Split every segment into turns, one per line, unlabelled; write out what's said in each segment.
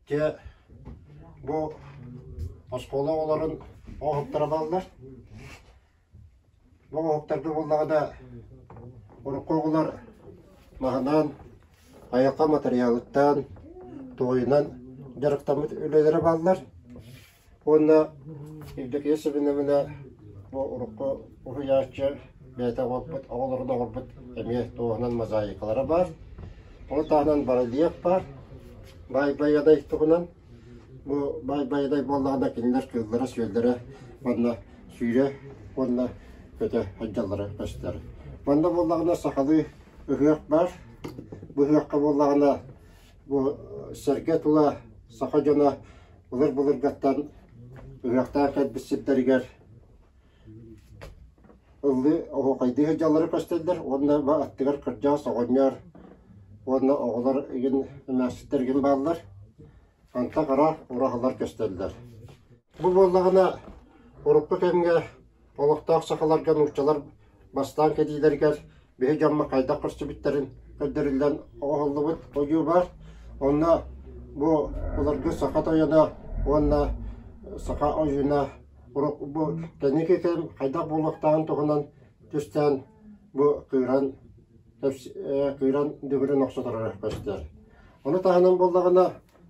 Дьэ, бу оскуола оҕолорун оҥоһуктара бааллар. Бу оҥоһуктарга буоллаҕына урукку оҕолор маһынан, айылҕа матырыйаалыттан, туойунан дьарыктаммыт үлэлэрэ бааллар. Уонна Евдокия Семеновна бу урукку уһуйааччы бэйэтэ оҥорбут, оҕолорун оҥорбут эмиэ туоһунан мозаикалара баар. Ону таһынан барельеф баар, Баай Байадай туһунан. Бу Баай Байадай буоллаҕына кинилэр кыыллара-сүөллэрэ манна сүүрэ уонна көтө сылдьаллара көстөр. Манна буоллаҕына сахалыы ыһыах баар. Бу ыһыахха буоллаҕына бу сэргэ тула саха дьоно былыр-былыргаттан ыһыахтаах кэлбит сирдэригэр ыллыы оһуохайдыы сылдьаллара көстөллөр уонна бу аттыгар кырдьаҕас оҕонньор уонна оҕолор игин эмээхситтэр игин бааллар. Антах ыраах ураһалар көстөллөр. Бу буоллаҕына урукку кэмҥэ олохтоох сахаларга нууччалар бастаан кэлиилэригэр биһи дьоммут хайдах көрсүбүттэрин көрдөрүллэн оҥоһуллубут ойуу баар. Онно бу былыргы саха тойоно уонна саха ойууна бу кэнники кэм хайдах буолуохтааҕын туһунан түстээн бу кыыран кыыран дүҥүрүн охсо турара көстөр. Ону таһынан буоллаҕына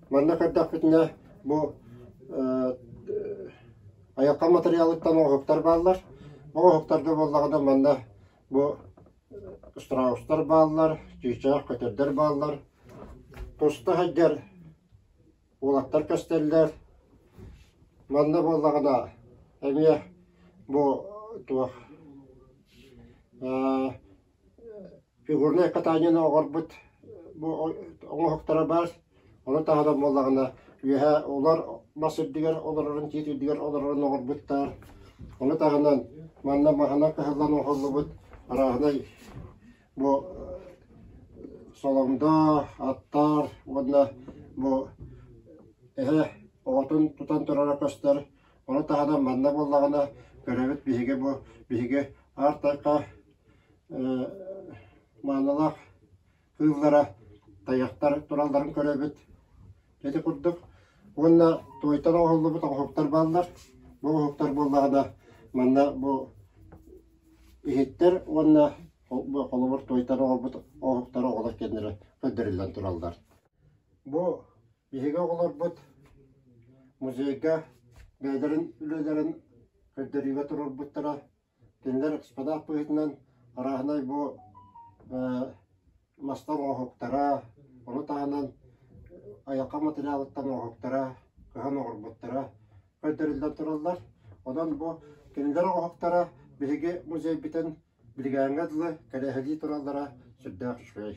манна көрдөхпүтүнэ бу айылҕа матырыйаалыттан оҥоһуктар бааллар. Оҥоһуктарга буоллаҕына манна бу страустар бааллар, чыычаах көтөрдөр бааллар. Туста сылдьар уолаттар көстөллөр. Манна буоллаҕына эмиэ бу туох фигурнай катаниены оҥорбут бу оҥоһуктара баар. Ону таһынан буоллаҕына үөһэ улар мас үрдүгэр олорорун, тиит үрдүгэр олорорун оҥорбуттар. Ону таһынан манна маһынан кыһыллан оҥоһуллубут арааһынай бу солоҥдо, аттар уонна бу эһэ оҕотун тутан турара көстөр. Ону таһынан манна буоллаҕына көрөбүт биһиги бу биһиги аар тайҕа маанылаах кыыллара тайахтар туралларын көрөбүт. Ити курдук уонна туойтан оҥоһуллубут оҥоһуктар бааллар. Бу оҥоһуктар буоллаҕына манна бу иһиттэр уонна холобур туойтан оҥорбут оҥоһуктар оҕолор кэннилэрэ көрдөрүллэн тураллар. Бу биһиги оҕолорбут музейга бэйэлэрин үлэлэрин көрдөрүүгэ туруорбуттара. Кинилэр экспонат быһыытынан арааһынай бу мастар оҥоһуктара, ону таһынан айылҕа материалыттан оҥоһуктара, кыһан оҥорбуттара көрдөрүллэн тураллар. Онон бу кинилэр оҥоһуктара биһиги музейбытын билигээҥҥэ дылы кэрэһэлии тураллара сүрдээх үчүгэй.